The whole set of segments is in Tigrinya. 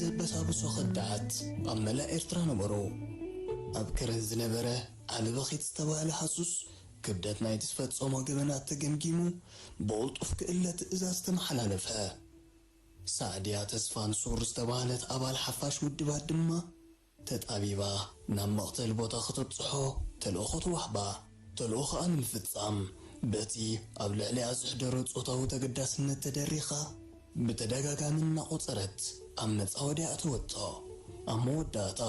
ዘበሳብሶ ከዳዓት ኣብ መላእ ኤርትራ ነበሩ። ኣብ ከረን ዝነበረ ዓሊ በኺት ዝተባህለ ሃሱስ፣ ክብደት ናይቲ ዝፈጸሞ ገበናት ተገምጊሙ፣ ብቕልጡፍ ክእለ ትእዛዝ ተመሓላለፈ። ሳዕድያ ተስፋንሱር ዝተባህለት ኣባል ሓፋሽ ውድባት ድማ፣ ተጣቢባ ናብ መቕተሊ ቦታ ከተብጽሖ ተልእኾ ተዋህባ። ተልእኾኣ ንምፍጻም፣ በቲ ኣብ ልዕሊኣ ዘሕደሮ ጾታዊ ተገዳስነት ተደሪኻ፣ ብተደጋጋሚ እናቖጸረት ኣብ መጻወድያ ኣተወቶ። ኣብ መወዳእታ፣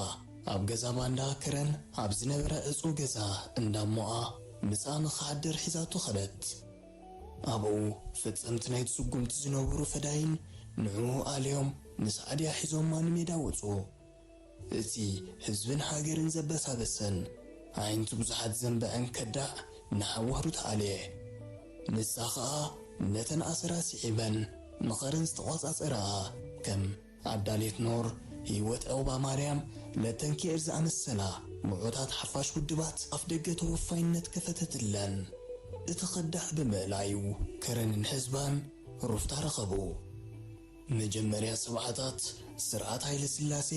ኣብ ገዛ ባንዳ ከረን ኣብ ዝነበረ ዕጹው ገዛ እንዳሞኣ ምሳኣ ንኽሓድር ሒዛቶ ኸደት። ኣብኡ፣ ፈጸምቲ ናይቲ ስጉምቲ ዝነበሩ ፈዳይን ንዕኡ ኣልዮም ንሳዕድያ ሒዞማ ንሜዳ ወጹ። እቲ ህዝብን ሃገርን ዘበሳበሰን፣ ኣዒንቲ ብዙሓት ዘንበዐን ከዳዕ ንሓዋሩ ተኣልየ። ንሳ ኸኣ ነተን ኣሰራ ስዒበን ንኸረን ዝተቖጻጸራኣ ከም ኣዳሌት ኖር፣ ህይወት ዑቕባ ማርያም፣ ለተንኪኤል ዝኣመሰላ ምዑታት ሓፋሽ ውድባት ኣፍደገ ተወፋይነት ከፈተትለን። እቲ ከዳዕ ብምእላዩ ከረንን ህዝባን ሩፍታ ረኸቡ። መጀመርያ ሰብዓታት ስርዓት ሃይለ ስላሴ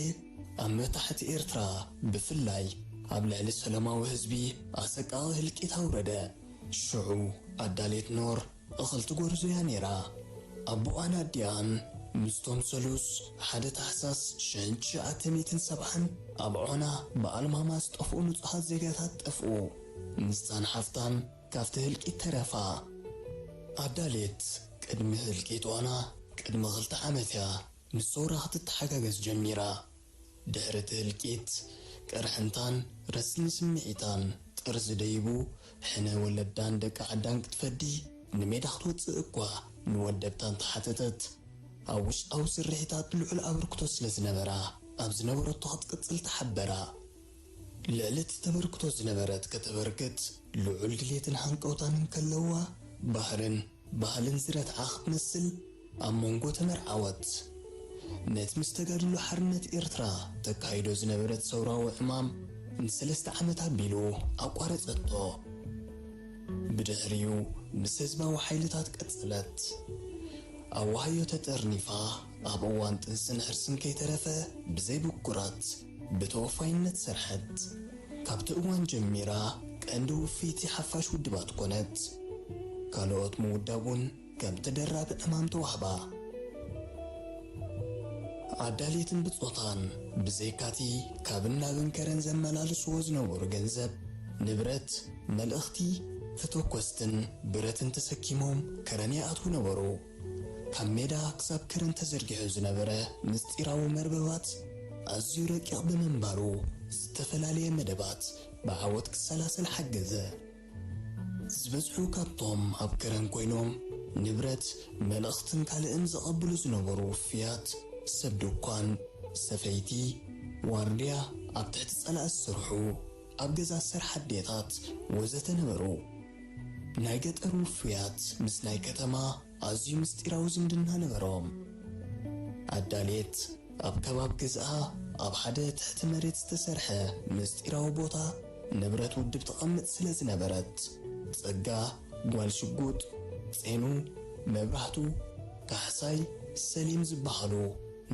ኣብ መታሕት ኤርትራ ብፍላይ ኣብ ልዕሊ ሰላማዊ ህዝቢ ኣሰቃቒ ህልቂት ኣውረደ። ሽዑ ኣዳሌት ኖር እኽልቲ ጎርዞ እያ ነይራ። ኣቦኣን ኣዲኣን ምስቶም ሰሉስ ሓደ ታሕሳስ ሽሕን ትሽዓተ ሚእትን ሰብዓን ኣብ ዖና ብኣልማማ ዝጠፍኡ ንጹሃት ዜጋታት ጠፍኡ። ንሳን ሓፍታን ካብቲ ህልቂት ተረፋ። ኣዳሌት ቅድሚ ህልቂት ዖና ቅድሚ ክልተ ዓመት እያ ምስ ሰውራ ክትተሓጋገዝ ጀሚራ። ድሕሪ እቲ ህልቂት፣ ቅርሕንታን ረስኒ ስምዒታን ጥርዚ ደይቡ፣ ሕነ ወለዳን ደቂ ዓዳን ክትፈዲ ንሜዳ ክትወጽእ እኳ ንወደብታ እንተሓተተት፣ ኣብ ውሽጣዊ ስርሒታት ልዑል ኣበርክቶ ስለ ዝነበራ፣ ኣብ ዝነበረቶ ክትቅጽል ተሓበራ። ልዕሊ እቲ ተበርክቶ ዝነበረት ከተበርክት ልዑል ድሌትን ሃንቀውታን እንከለዋ፣ ባህርን ባህልን ዝረትዓ ክትመስል ኣብ መንጎ ተመርዓወት። ነቲ ምስ ተጋድሎ ሓርነት ኤርትራ ተካይዶ ዝነበረት ሰውራዊ ዕማም ንሰለስተ ዓመት ኣቢሉ ኣቋረጸቶ። ብድሕሪኡ ምስ ህዝባዊ ሓይልታት ቀጸለት። ኣብ ዋህዮ ተጠርኒፋ ኣብ እዋን ጥንስን ሕርስን ከይተረፈ ብዘይ ብኩራት ብተወፋይነት ሰርሐት። ካብቲ እዋን ጀሚራ ቀንዲ ውፍይቲ ሓፋሽ ውድባት ኮነት። ካልኦት ምውዳብ እውን ከም ተደራቢ ዕማም ተዋህባ። ኣዳሌትን ብጾታን ብዘይካቲ ካብን ናብን ከረን ዘመላልስዎ ዝነበሩ ገንዘብ፣ ንብረት፣ መልእኽቲ፣ ተተኮስትን ብረትን ተሰኪሞም ከረን ይኣትዉ ነበሩ። ካብ ሜዳ ክሳብ ከረን ተዘርጊሑ ዝነበረ ምስጢራዊ መርበባት ኣዝዩ ረቂቕ ብምንባሩ፣ ዝተፈላለየ መደባት ብዓወት ክሰላሰል ሓገዘ። ዝበዝሑ ካብቶም ኣብ ከረን ኮይኖም ንብረት፣ መልእኽትን ካልእን ዘቐብሉ ዝነበሩ ውፍያት፣ ሰብ ድኳን፣ ሰፈይቲ፣ ዋርድያ፣ ኣብ ትሕቲ ጸላኢ ዝሰርሑ፣ ኣብ ገዛ ዝሰርሓ ኣዴታት ወዘተ ነበሩ። ናይ ገጠር ውፉያት ምስ ናይ ከተማ ኣዝዩ ምስጢራዊ ዝምድና ነበሮም። ኣዳሌት ኣብ ከባቢ ገዝኣ ኣብ ሓደ ትሕቲ መሬት ዝተሰርሐ ምስጢራዊ ቦታ ንብረት ውድብ ተቐምጥ ስለ ዝነበረት፣ ጸጋ፣ ጓል ሽጉጥ፣ ጼኑ፣ መብራህቱ፣ ካሕሳይ፣ ሰሊም ዝበሃሉ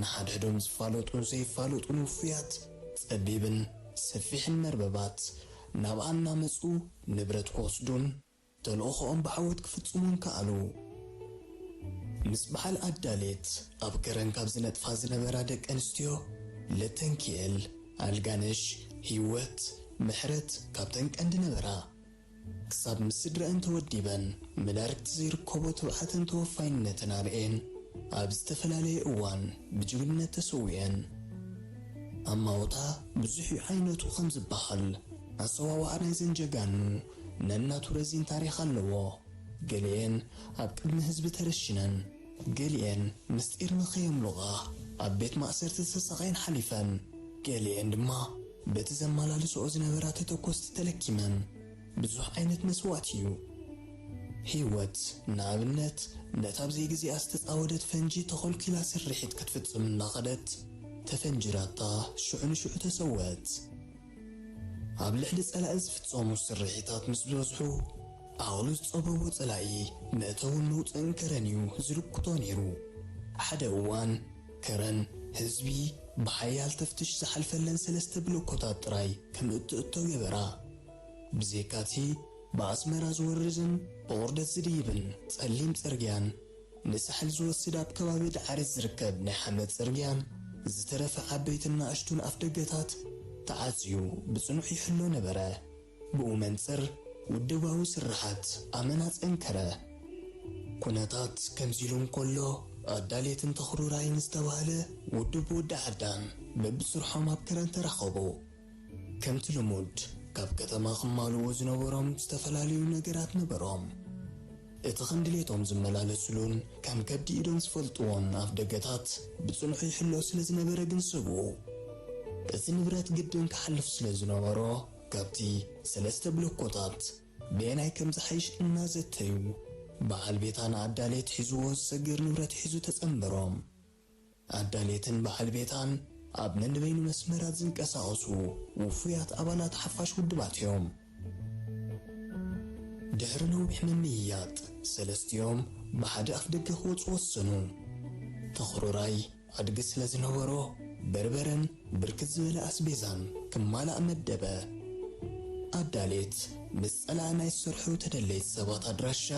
ንሓድሕዶም ዝፋለጡን ዘይፋለጡን ውፉያት ጸቢብን ሰፊሕን መርበባት ናብኣ እናመጹ ንብረት ክወስዱን ተልእኾኦም ብዓወት ክፍጽሙን ከኣሉ። ምስ በዓል ኣዳሌት ኣብ ከረን ካብ ዝነጥፋ ዝነበራ ደቂ ኣንስትዮ ለተንኪኤል፣ ኣልጋነሽ፣ ህይወት፣ ምሕረት ካብተን ቀንዲ ነበራ። ክሳብ ምስ ስድረአን ተወዲበን መዳርግቲ ዘይርከቦ ትብዓተን ተወፋይነተን ኣርእየን ኣብ ዝተፈላለየ እዋን ብጅግንነት ተሰዊአን። ኣማውታ ብዙሕ እዩ ዓይነቱ ከም ዝበሃል፣ ኣሰዋውዓ ናይዘን ጀጋኑ ነናቱ ረዚን ታሪኽ ኣለዎ። ገሊኤን ኣብ ቅድሚ ህዝቢ ተረሽነን፣ ገሊኤን ምስጢር ንኸየምልቓ ኣብ ቤት ማእሰርቲ ተሰቓየን ሓሊፈን፣ ገሊኤን ድማ በቲ ዘመላልስኦ ዝነበራ ተተኮስቲ ተለኪመን። ብዙሕ ዓይነት መስዋእቲ እዩ። ህይወት፣ ንኣብነት፣ ነታ ኣብ ዘይግዜኣ ዝተጻወደት ፈንጂ ተኾልኪላ ስርሒት ክትፍጽም እናኸደት ተፈንጂራታ ሽዑ ንሽዑ ተሰወአት። ኣብ ልዕሊ ጸላኢ ዝፍጸሙ ስርሒታት ምስ ዝበዝሑ፣ ዓቕሉ ዝጸበቦ ጸላኢ መእተውን መውጽእን ከረን እዩ ዝልክቶ ነይሩ። ሓደ እዋን ከረን ህዝቢ ብሓያል ተፍትሽ ዝሓልፈለን ሰለስተ ብሎኮታት ጥራይ ከም እትእቶ ገበራ። ብዘይካቲ ብኣስመራ ዝወርድን ብቑርደት ዝድይብን ጸሊም ጽርግያን ንሳሕል ዝወስድ ኣብ ከባቢ ዳዕሬት ዝርከብ ናይ ሓመድ ጽርግያን ዝተረፈ ዓበይትን ንኣሽቱን ኣፍደገታት ተዓጽዩ ብጽኑዕ ይሕሎ ነበረ። ብኡ መንጽር ውድባዊ ስርሓት ኣመና ጸንከረ። ኩነታት ከምዚ ኢሉ እንከሎ ኣዳሌትን ተኽሩራይን ዝተባህለ ውድብ ወዲ ዓዳን በብስርሖም ኣብ ከረን ተራኸቡ። ከምቲ ልሙድ ካብ ከተማ ክማልኡ ዝነበሮም ዝተፈላለዩ ነገራት ነበሮም። እቲ ከም ድሌቶም ዝመላለስሉን ከም ከብዲ ኢዶም ዝፈልጥዎን ኣፍደገታት ብጽኑዕ ይሕሎ ስለ ዝነበረ ግን ስብኡ እቲ ንብረት ግድን ክሓልፍ ስለ ዝነበሮ ካብቲ ሰለስተ ብሎኮታት በየናይ ከም ዝሓይሽ እናዘተዩ በዓል ቤታ ንኣዳሌት ሒዝዎ ዝሰግር ንብረት ሒዙ ተጸንበሮም። ኣዳሌትን በዓል ቤታን ኣብ ነንበይኑ መስመራት ዝንቀሳቐሱ ውፉያት ኣባላት ሓፋሽ ውድባት እዮም። ድሕሪ ነዊሕ ምምይያጥ ሰለስቲኦም ብሓደ ኣፍደገ ክወጹ ወሰኑ። ተኽሩራይ ኣድጊ ስለ ዝነበሮ በርበረን ብርክት ዝበለ ኣስቤዛን ክማላእ መደበ። ኣዳሌት ምስ ጸላእ ናይ ዝሰርሑ ተደለይቲ ሰባት ኣድራሻ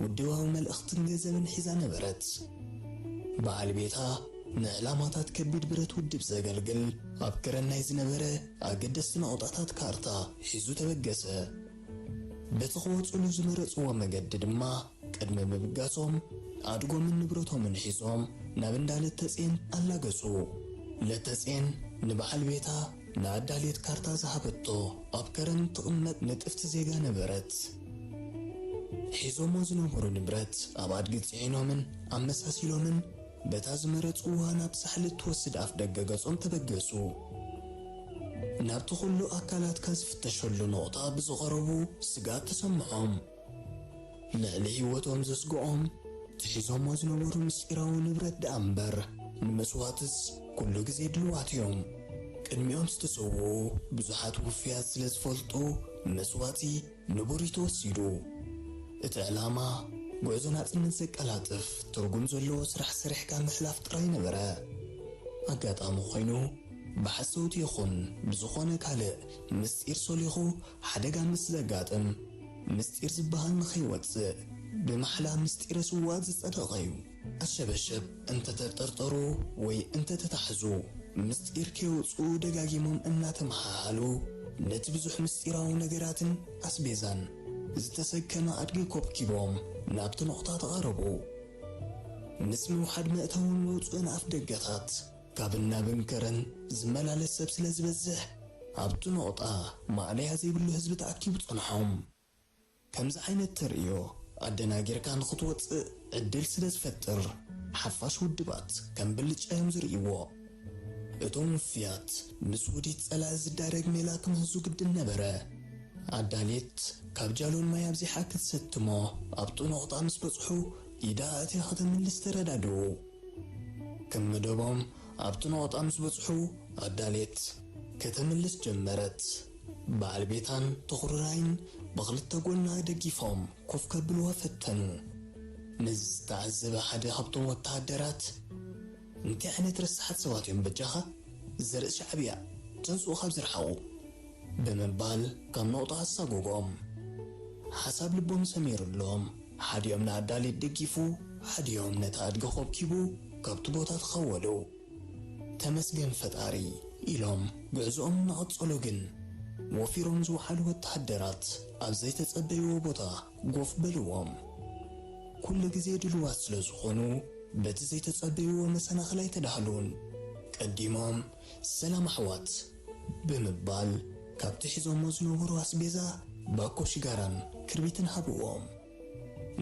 ውድባዊ መልእኽትን ገንዘብን ሒዛ ነበረት። በዓል ቤታ ንዕላማታት ከቢድ ብረት ውድብ ዘገልግል ኣብ ከረን ናይ ዝነበረ ኣገደስቲ ነቑጣታት ካርታ ሒዙ ተበገሰ። በቲ ክወጹሉ ዝመረጽዎ መገዲ ድማ ቅድሚ ምብጋሶም ኣድጎምን ንብረቶምን ሒዞም ናብ እንዳ ለተጼን ኣላገጹ። ለተጼን ንበዓል ቤታ ንኣዳሌት ካርታ ዝሃበቶ ኣብ ከረን ትቕመጥ ንጥፍቲ ዜጋ ነበረት። ሒዞሞ ዝነበሩ ንብረት ኣብ ኣድጊ ጽዒኖምን ኣመሳሲሎምን በታ ዝመረጽዋ ናብ ሳሕል እትወስድ ኣፍ ደገ ገጾም ተበገሱ። ናብቲ ኩሉ ኣካላትካ ዝፍተሸሉ ነቑጣ ብዝቐረቡ ስግኣት ተሰምዖም። ልዕሊ ህይወቶም ዘስግኦም እቲ ሒዞሞ ዝነበሩ ምስጢራዊ ንብረት ደኣ እምበር ንመስዋእትስ ኩሉ ግዜ ድልዋት እዮም። ቅድሚኦም ዝተሰውኡ ብዙሓት ውፍያት ስለ ዝፈልጡ መስዋእቲ ንቡር እዩ ተወሲዱ። እቲ ዕላማ ጉዕዞ ናጽነት ዘቀላጥፍ ትርጉም ዘለዎ ስራሕ ሰሪሕካ ምሕላፍ ጥራይ ነበረ። ኣጋጣሚ ኮይኑ ብሓሰውቲ ይኹን ብዝኾነ ካልእ ምስጢር ሶሊኹ ሓደጋ ምስ ዘጋጥም ምስጢር ዝበሃል ንኸይወጽእ ብማሕላ ምስጢረ ስውኣት ዝጸደቐ እዩ። ኣሸበሸብ እንተተጠርጠሩ ወይ እንተተታሕዙ ምስጢር ከየውጽኡ ደጋጊሞም እናተመሃሃሉ ነቲ ብዙሕ ምስጢራዊ ነገራትን ኣስቤዛን ዝተሰከመ ኣድጊ ኮብኪቦም ናብቲ ነቑጣ ተቓረቡ። ምስ ምውሓድ መእተውን መውጽእን ኣፍ ደገታት ካብን ናብን ከረን ዝመላለስ ሰብ ስለ ዝበዝሕ ኣብቲ ነቑጣ ማእለያ ዘይብሉ ህዝቢ ተኣኪቡ ጸንሖም። ከምዚ ዓይነት ተርእዮ ኣደናጊርካ ንኽትወጽእ ዕድል ስለ ዝፈጥር ሓፋሽ ውድባት ከም ብልጫ እዮም ዝርእይዎ። እቶም ውፍያት ምስ ውዲት ጸላኢ ዝዳረግ ሜላ ክምህዙ ግድን ነበረ። ኣዳሌት ካብ ጃሎን ማይ ኣብዚሓ ክትሰትሞ ኣብቲ ነቑጣ ምስ በጽሑ ኢዳ ኣእትያ ከተምልስ ተረዳድኡ። ከም መደቦም ኣብቲ ነቑጣ ምስ በጽሑ ኣዳሌት ከተምልስ ጀመረት። በዓል ቤታን ተኹርራይን ብኽልተ ጎና ደጊፎም ኮፍ ከብልዋ ፈተኑ። ነዚ ዝተዓዘበ ሓደ ካብቶም ወተሃደራት፣ "እንታይ ዓይነት ረሳሓት ሰባት እዮም በጃኻ? ዘርኢ ሻዕብያ፣ ተንስኡ ካብ ዝርሓቑ!" ብምባል ካብ ነቑጣ ኣሳጎጎም። ሓሳብ ልቦም ሰሚሩሎም፣ ሓዲኦም ንኣዳሌት ደጊፉ፣ ሓዲኦም ነታ ኣድጊ ኮብኪቡ ካብቲ ቦታ ተኸወሉ። "ተመስገን ፈጣሪ" ኢሎም ጉዕዞኦም እናቐጸሉ ግን፣ ወፊሮም ዝወዓሉ ወተሃደራት ኣብ ዘይተጸበይዎ ቦታ ጎፍ በልዎም። ኩሉ ግዜ ድሉዋት ስለ ዝኾኑ፣ በቲ ዘይተጸበይዎ መሰናኽል ኣይተዳህሉን። ቀዲሞም "ሰላም ኣሕዋት" ብምባል ካብቲ ሒዞሞ ዝነበሩ ኣስቤዛ ባኮ ሽጋራን ክርቢትን ሃብዎም።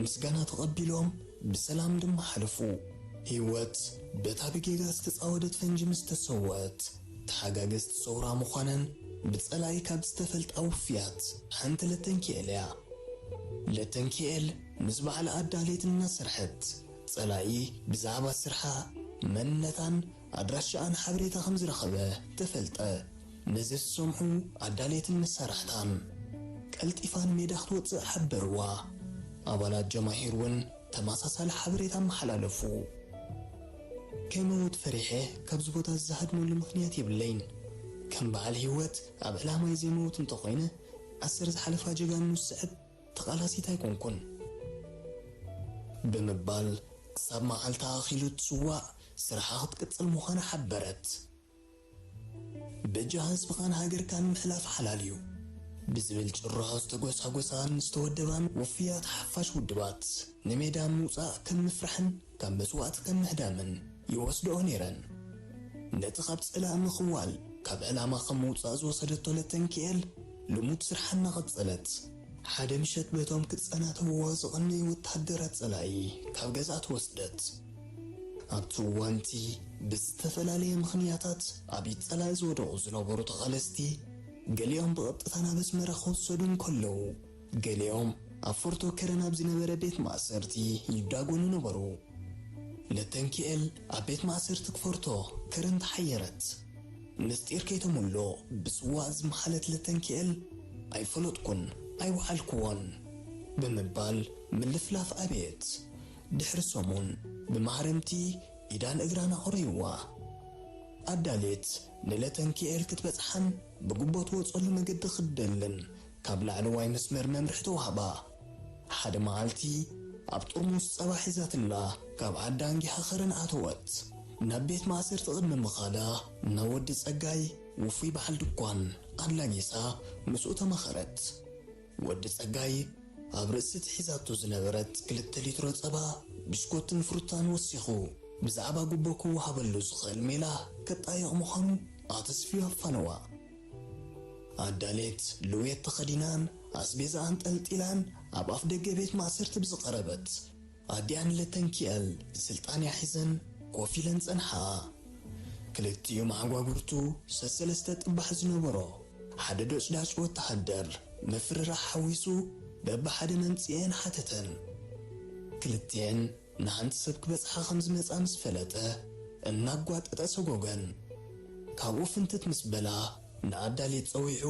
ምስጋና ተቐቢሎም ብሰላም ድማ ሓለፉ። ህይወት በታ ብጌጋ ዝተጻወደት ፈንጂ ምስ ተሰወአት፣ ተሓጋገዝቲ ሰውራ ምዃነን ብጸላኢ ካብ ዝተፈልጣ ውፍያት ሓንቲ ለተንኪኤል እያ። ለተንኪኤል ምስ በዓል ኣዳሌት እናሰርሐት፣ ጸላኢ ብዛዕባ ስርሓ፣ መንነታን ኣድራሻኣን ሓበሬታ ከም ዝረኸበ ተፈልጠ። ነዚ ዝሰምዑ ኣዳሌትን መሳርሕታን ቀልጢፋ ንሜዳ ክትወጽእ ሓበርዋ። ኣባላት ጀማሂር እውን ተመሳሳሊ ሓበሬታ ኣመሓላለፉ። ከይመውት ፈሪሐ ካብዚ ቦታ ዝሃድመሉ ምኽንያት የብለይን። ከም በዓል ህይወት ኣብ ዕላማይ ዘይመውት እንተኾይነ፣ ዓሰር ዝሓለፋ ጀጋኑ ዝስዕብ ተቓላሲት ኣይኮንኩን። ብምባል ክሳብ መዓልታ ኣኺሉ ትስዋእ ስርሓ ክትቅጽል ምዃና ሓበረት። በጃ ህዝብኻን ሃገርካን ምሕላፍ ሓላል እዩ ብዝብል ጭርሖ ዝተጎሳጎሳን ዝተወደባን ውፉያት ሓፋሽ ውድባት፣ ንሜዳ ምውጻእ ከም ምፍራሕን ካብ መስዋእቲ ከም ምህዳምን ይወስድኦ ነይረን። ነቲ ካብ ጸላኢ ምኽዋል ካብ ዕላማ ከም ምውጻእ ዝወሰደቶ ለተንኪኤል ልሙድ ስርሓ እናቐጸለት፣ ሓደ ምሸት በቶም ክጸናተውዎ ዝቐነዩ ወተሃደራት ጸላኢ ካብ ገዝኣ ተወስደት። ኣብቲ እዋንቲ ብዝተፈላለየ ምኽንያታት ኣብ ኢድ ጸላኢ ዝወደቑ ዝነበሩ ተቓለስቲ፣ ገሊኦም ብቐጥታ ናብ ኣስመራ ክውሰዱ እንከለዉ፣ ገሊኦም ኣብ ፎርቶ ከረን ኣብ ዝነበረ ቤት ማእሰርቲ ይዳጎኑ ነበሩ። ለተንኪኤል ኣብ ቤት ማእሰርቲ ክፎርቶ ከረን ተሓየረት። ምስጢር ከይተመሎ ብጽዋእ ዝመሓለት ለተንኪኤል፣ "ኣይፈለጥኩን፣ ኣይወዓልክዎን" ብምባል ምልፍላፍ ኣበየት። ድሕሪ ሰሙን ብማህረምቲ ኢዳን እግራን ኣቑረይዋ። ኣዳሌት ንለተንኪኤል ክትበጽሓን ብግቦ ትወጸሉ መገዲ ክትደልን ካብ ላዕለዋይ መስመር መምርሒ ተዋህባ። ሓደ መዓልቲ ኣብ ጥርሙዝ ጸባ ሒዛትላ ካብ ዓዲ ኣንጊሃ ከረን ኣተወት። ናብ ቤት ማእሰርቲ ቅድሚ ምኻዳ ናብ ወዲ ጸጋይ ውፉይ በዓል ድኳን ኣላጊሳ ምስኡ ተማኸረት። ወዲ ጸጋይ ኣብ ርእሲ እቲ ሒዛቶ ዝነበረት ክልተ ሊትሮ ጸባ ብሽኮትን ፍሩታን ወሲኹ ብዛዕባ ጉቦ ክወሃበሉ ዝኽእል ሜላ ከጣይቕ ምዃኑ ኣተስፍዩ ኣፋነዋ። ኣዳሌት ልውየት ተኸዲናን ኣስቤዛ ኣንጠልጢላን ኣብ ኣፍ ደገ ቤት ማእሰርቲ ብዝቐረበት፣ ኣዲኣን ለተንኪኤል ስልጣንያ ሒዘን ኮፍ ኢለን ጸንሓ። ክልቲኡ መሓጓጉርቱ ሰሰለስተ ጥባሕ ዝነበሮ ሓደ ዶጭዳጭ ወተሃደር ምፍርራሕ ሓዊሱ በብሓደ መምጽኤን ሓተተን። ክልቲኤን ንሓንቲ ሰብ ክበጽሓ ከም ዝመጻ ምስ ፈለጠ እናጓጠጠ ሰጎገን። ካብኡ ፍንትት ምስ በላ ንኣዳሌት ጸዊዑ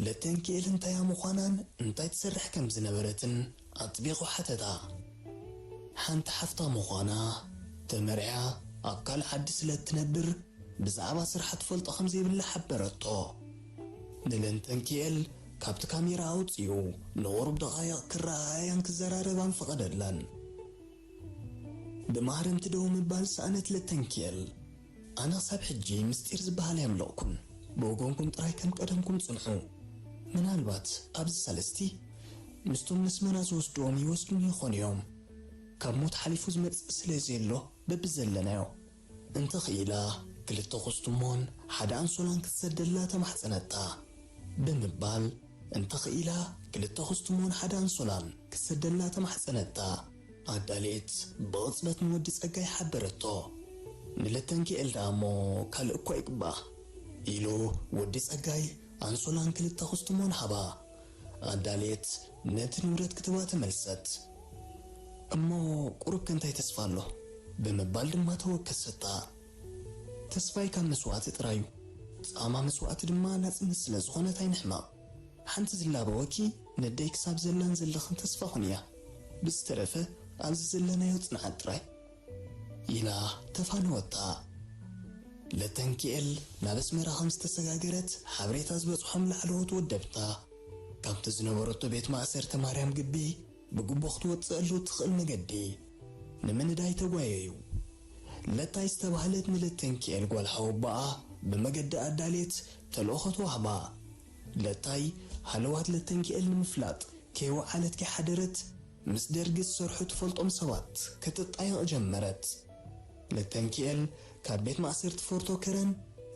ለተንኪኤል እንታያ ምዃናን እንታይ ትሰርሕ ከም ዝነበረትን ኣጥቢቑ ሓተታ። ሓንቲ ሓፍታ ምዃና፣ ተመርዕያ ኣብ ካልእ ዓዲ ስለ እትነብር ብዛዕባ ስርሓ ትፈልጦ ከም ዘይብላ ሓበረቶ። ንለተንኪኤል ካብቲ ካሜራ ኣውጺኡ ንቑሩብ ደቓይቕ ክረኣኣያን ክዘራረባን ፈቐደለን። ብማህረምቲ ደው ምባል ሰኣነት ለተንኪኤል። ኣነ ክሳብ ሕጂ ምስጢር ዝበሃል ኣየምለቕኩን። ብወገንኩም ጥራይ ከም ቀደምኩም ጽንሑ። ምናልባት ኣብዚ ሳልስቲ ምስቶም ነስመራ ዝወስድዎም ይወስዱኒ ይኾኑ እዮም። ካብ ሞት ሓሊፉ ዝመጽእ ስለ ዘየሎ በብዘለናዮ። እንተኽኢላ ክልተ ኮስትሞን ሓደ ኣንሶላን ክትሰደላ ተማሕጸነታ። ብምባል እንተኽኢላ ክልተ ኮስትሞን ሓደ ኣንሶላን ክትሰደላ ተማሕጸነታ። ኣዳሌት ብቕጽበት ንወዲ ጸጋይ ሓበረቶ። ንለተንኪኤል ደኣ እሞ ካልእ እኳ ይግባእ፣ ኢሉ ወዲ ጸጋይ ኣንሶላን ክልተ ኩስትሞን ሃባ። ኣዳሌት ነቲ ንብረት ክትባ ተመልሰት። "እሞ ቁሩብ ከ እንታይ ተስፋ ኣሎ?" ብምባል ድማ ተወከሰታ። "ተስፋይ ካብ መስዋእቲ ጥራይ እዩ። ጻማ መስዋእቲ ድማ ናጽነት ስለ ዝኾነት ኣይንሕመቕ። ሓንቲ ዝላበወኪ ነደይ ክሳብ ዘላን ዘለኽን ተስፋ ኹንያ። ብዝተረፈ ኣብዚ ዘለናዮ ጽንዓት ጥራይ" ኢላ ተፋነወታ። ለተንኪኤል ናብ ኣስመራ ከም ዝተሰጋገረት ሓበሬታ ዝበጽሖም ላዕለዎት ወደብታ፣ ካብቲ ዝነበረቶ ቤት ማእሰርቲ ማርያም ግቢ ብግቦ ክትወጽኣሉ እትኽእል መገዲ ንምንዳይ ተጓየዩ። ለታይ ዝተባህለት ንለተንኪኤል ጓል ሓወቦኣ ብመገዲ ኣዳሌት ተልእኾ ተዋህባ። ለታይ ሃለዋት ለተንኪኤል ንምፍላጥ ከይወዓለት ከይሓደረት ምስ ደርጊ ዝሰርሑ ትፈልጦም ሰባት ክትጣየቕ ጀመረት። ለተንኪኤል ካብ ቤት ማእሰርቲ ፎርቶ ከረን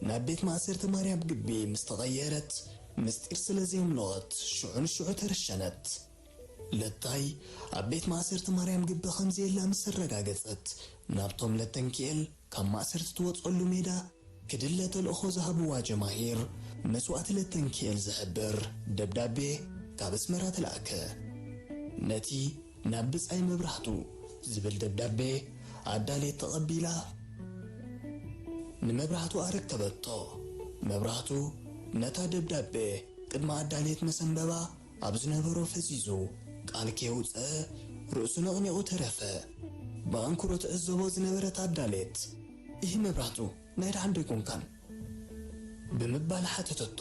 ናብ ቤት ማእሰርቲ ማርያም ግቢ ምስ ተቐየረት፣ ምስጢር ስለ ዘየምለቐት ሽዑ ንሽዑ ተረሸነት። ለታይ ኣብ ቤት ማእሰርቲ ማርያም ግቢ ከም ዘየላ ምስ ኣረጋገጸት፣ ናብቶም ለተንኪኤል ካብ ማእሰርቲ ትወጸሉ ሜዳ ክድለ ተልእኾ ዝሃብዋ ጀማሂር መስዋእቲ ለተንኪኤል ዝሕብር ደብዳቤ ካብ ኣስመራ ተላእከ። ነቲ ናብ ብጻይ መብራህቱ ዝብል ደብዳቤ ኣዳሌት ተቐቢላ ንመብራህቱ ኣረከበቶ። መብራህቱ ነታ ደብዳቤ ቅድሚ ኣዳሌት መሰንበባ ኣብ ዝነበሮ ፈዚዙ ቃል ከየውጽአ ርእሱ ነቕኒቑ ተረፈ። ብኣንክሮ ትዕዘቦ ዝነበረት ኣዳሌት፣ ይህ መብራህቱ ናይ ደሓን ዶ ኣይኮንካን? ብምባል ሓተተቶ።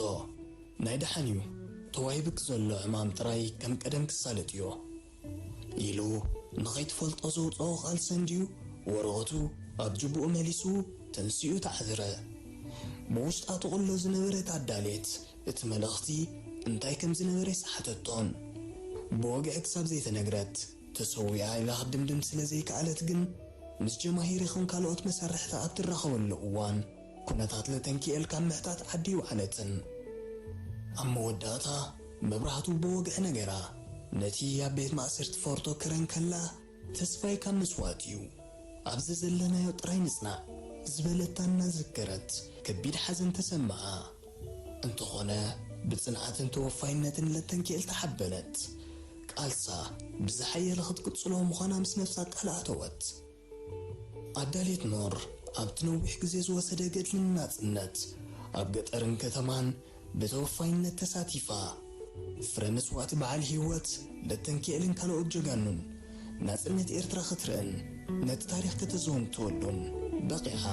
ናይ ደሓን እዩ፣ ተዋሂብክ ዘሎ ዕማም ጥራይ ከም ቀደም ክሳለጥ እዮ። ኢሉ ንኸይትፈልጦ ዘውፅኦ ቃል ሰንድዩ ወረቐቱ ኣብ ጅቡኡ መሊሱ ተንሲኡ ተዓዝረ። ብውሽጣ ትቕሎ ዝነበረት ኣዳሌት እቲ መልእኽቲ እንታይ ከም ዝነበረ ኣይሰሓተቶን። ብወግዒ ክሳብ ዘይተነግረት ተሰዊኣ ኢላ ክትድምድም ስለ ዘይከኣለት ግን ምስ ጀማሂር ይኹን ካልኦት መሳርሕታ ኣብ ትራኸበሉ እዋን ኩነታት ለተንኪኤል ካብ ምሕታት ዓዲ ይወዓለትን። ኣብ መወዳእታ መብራህቱ ብወግዒ ነገራ። ነቲ ኣብ ቤት ማእሰርቲ ፎርቶ ክረን ከላ ተስፋይ ካብ ምስዋት እዩ። ኣብዚ ዘለናዮ ጥራይ ንጽናዕ ዝበለታ እናዘከረት ከቢድ ሓዘን ተሰምዓ። እንተኾነ ብጽንዓትን ተወፋይነትን ለተንኪኤል ተሓበነት። ቃልሳ ብዝሓየለ ክትቅጽሎ ምዃና ምስ ነፍሳ ቃል ኣተወት። ኣዳሌት ኖር ኣብቲ ነዊሕ ግዜ ዝወሰደ ገድልን ናጽነት ኣብ ገጠርን ከተማን ብተወፋይነት ተሳቲፋ። ፍረ መስዋእቲ በዓል ህይወት ለተንኪኤልን ካልኦት ጀጋኑን ናጽነት ኤርትራ ክትርእን ነቲ ታሪኽ ከተዘንትወሉን በቒዓ።